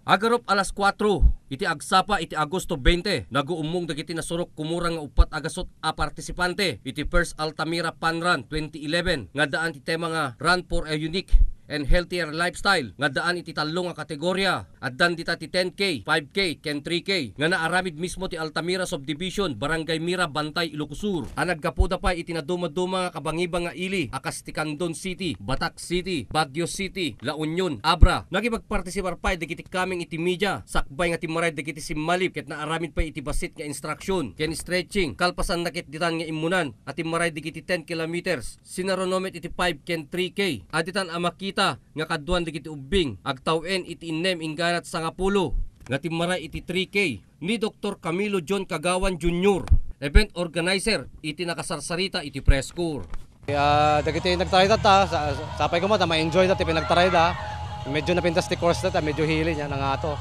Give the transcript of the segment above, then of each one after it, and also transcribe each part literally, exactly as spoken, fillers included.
Agarup alas kuatro iti agsapa iti Agosto twenty, naguummong dagiti nasurok kumurang nga uppat a gasut a partisipante iti First Altamira Fun Run twenty eleven nga addaan ti tema nga Run for a Unique and Healthier Lifestyle nga addaan iti tallo nga kategoria. Addan dita ti ten K, five K, ken three K nga naaramid mismo ti Altamira Subdivision, Barangay Mira, Bantay, Ilocos Sur, a naggapuda pay iti nadumaduma nga kabangibang nga ili a kas ti Candon City, Batac City, Baguio City, La Union, Abra. Nakipagpartisipar pay dagiti kameng iti media, sakbay nga timmaray dagiti simmalib ket naaramid pay iti bassit nga instruction ken stretching. Kalpasanna ket ditan nga immunan a timmaray dagiti ten kilometers, sinaruno met iti five ken three K. Aditan a makita nga kaduan dagiti ubbing agtaw-en iti innem inggana ti sangapulo nga timmaray iti three K ni Doktor Camilo John Cagawan Junior, event organizer iti nakasarsarita iti press corps. Ah, dagiti nagtaray tatta, sa-, sapay koma ta ma-enjoy da ti pinagtarayda. Medyo napintas ti course da ta, medyo hilly nia, nangato.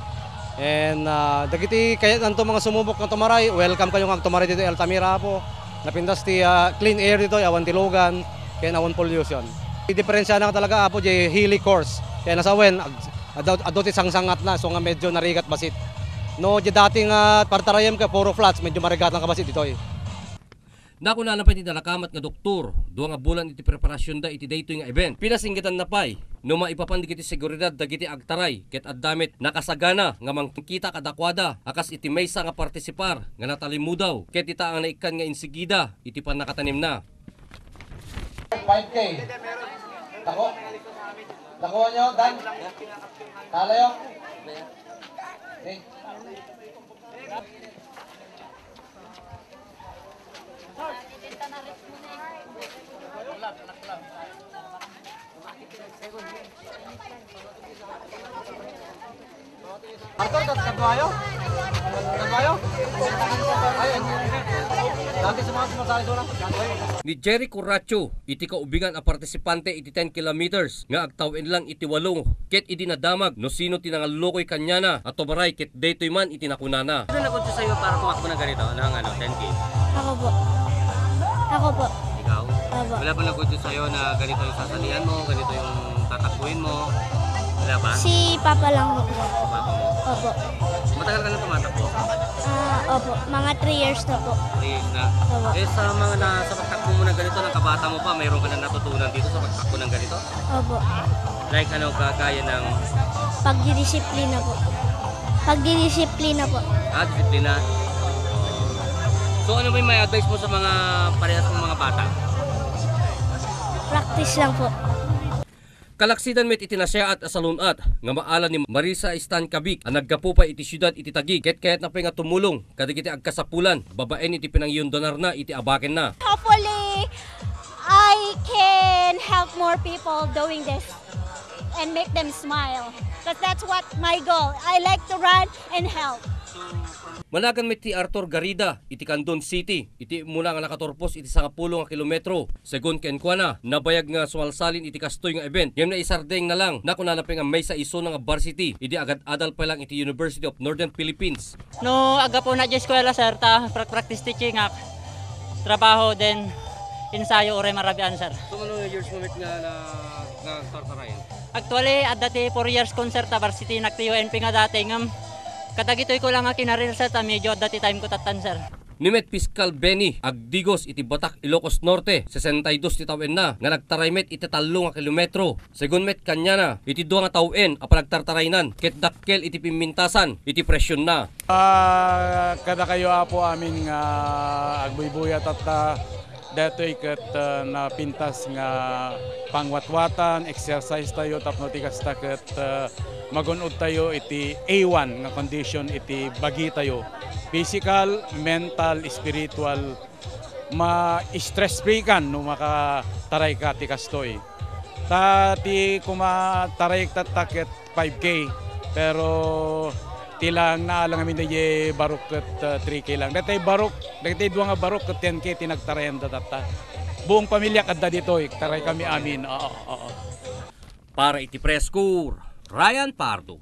And, ah, dagiti kayatnanto mga sumubok nga tumaray, welcome kayo nga agtumaray ditoy Altamira, Apo. Napintas ti, ah, clean air ditoy, awan ti lugan, ken awan pollution. Ti diferensiana talaga, Apo, di hilly course. Kaya nasa wen, ag-, adu, adu ti sangsangatna, so nga medyo narigat bassit. No, di dati nga partarayem ka puro flats, medyo marigatan ka bassit ditoy. Nakunana pay ti nakamat nga doktor, dua nga bulan iti preparasionda iti daytoy nga event. Pinasinggetanna pay no maipapan dagiti seguridad dagiti agtaray ket adda met nakasagana nga mangkita kadakuada a kas iti maysa nga partisipar nga natalimudaw ket dita nga naikkan nga insigida iti pannakatanemna. Five K. Tako? Tako nyo, Dan? Talayo? Okay. Arthur, kat-, kadwayo? Kadwayo? Ayun. Dati sa mga sumasali doon, ah. Ni Jerry Curracho, iti kaubingan a partisipante iti ten kilometers nga agtaw-en lang iti walo, ket idi nadamag no sino ti nangallukoy kaniana a tumaray ket daytoy man iti nakunana. Ano nagudyo sa'yo para tumakbo ng ganito, ng ano, ten K? Ako po. Ako po. Ikaw? Opo. Wala ba nagudyo sa'yo na ganito yung sasalihan mo, ganito yung tatakbuhin mo? Wala ba? Si Papa lang po. Si Papa mo? Opo. Matagal ka na tumatakbo? Ah, opo. Mga three years na po. Three years na? Opo. Eh, sa mga na, sa pagtakbo mo na ganito, ng kabata mo pa, mayroon ka na natutunan dito sa pagtakbo ng ganito? Opo. Like ano, kagaya ng Pagdidisiplina po. Pagdidisiplina po. Ah, disiplina. So, ano ba yung may advice mo sa mga parehas mong mga bata? Practice lang po. Kalaksidan met iti nasayaat a salun-at nga maala ni Marisa Stan Cabic a naggapu pay iti siudad iti Taguig ket kayatna pay nga tumulong kadagiti agkasapulan babaen iti pinangiyundanarna iti abakenna. Hopefully, I can help more people doing this and make them smile. 'Cause that's what my goal. I like to run and help. Managan met ti Arthur Garida iti Candon City iti immuna nga nakaturpos iti sangapulo nga kilometro. Segun kenkuana, nabayag nga sumalsalin iti kastoy nga event ngem naisardengna lang. Nakunana pay nga maysa isuna nga varsity idi agad-adal pay lang iti University of Northern Philippines. No, aggapu na di eskwela, sir, ta pra-, practice teaching ak. Trabaho, then ensayo, uray marabian, sir. So, mano nga years mo met nga na, nagtartarayan? Actually, adda ti four years kon, sir, ta varsity nak ti U N P nga dati, ngem kadagitoy ko lang nga kinarir, sir, ta medyo adda ti time ko tattan, sir. Ni met Piskal Benny Agdigos iti Batac, Ilocos Norte, sesenta y dos ti tawenna nga nagtaray met iti tallo nga kilometro. Segun met kaniana, iti dua nga tawen a panagtartaraynan ket dakkel iti pimmintasan iti presionna. Ah, kadakayo, Apo, amin nga agbuybuya tatta, daytoy ket, ah, napintas nga pangwatwatan, exercise tayo tapno ti kasta ket, ah, magun-od tayo iti A one nga condition iti bagi tayo. Physical, mental, spiritual, ma-stress free kan no makataray ka ti kastoy. Ta ti kuma taray tatta ket five K, pero ti lang naalang amin daydi barok ket, uh, three K lang. Daytoy barok, daytoy dua nga barok ket ten K ti nagtarayanda tatta. Buong pamilyak adda ditoy, taray kami amin. Oo, oo. Para iti Press Corps, Ryan Pardo.